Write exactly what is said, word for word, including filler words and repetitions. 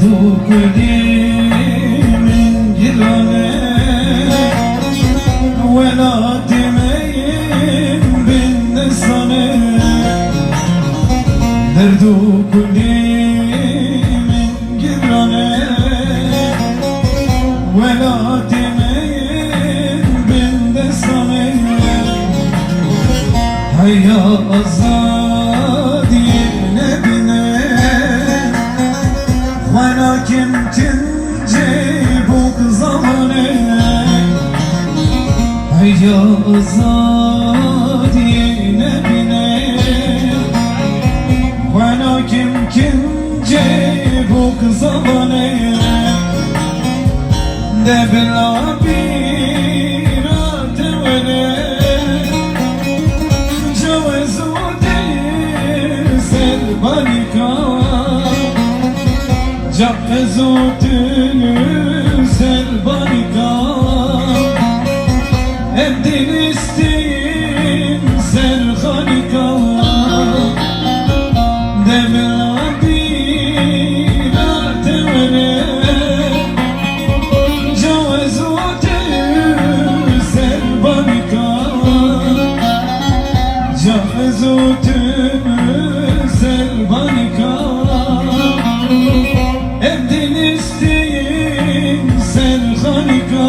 Gulê min giran e, welatê me yên bindestan e. Derd û gulê min giran e, welatê me yên bindestan e. Heya azadiyê nebine, xwena kim kincê bok zamanê. Heya azadiyê nebine, xwena kim kincê bok zamanê. De bila bîra te were, cewez û dil ser banika, cewez û dil ser banika. Em dînistîn ser xanika, de bila bîra te were, cewez û te ser banika, cewez û te ser banika. Em dînistîn ser xanika.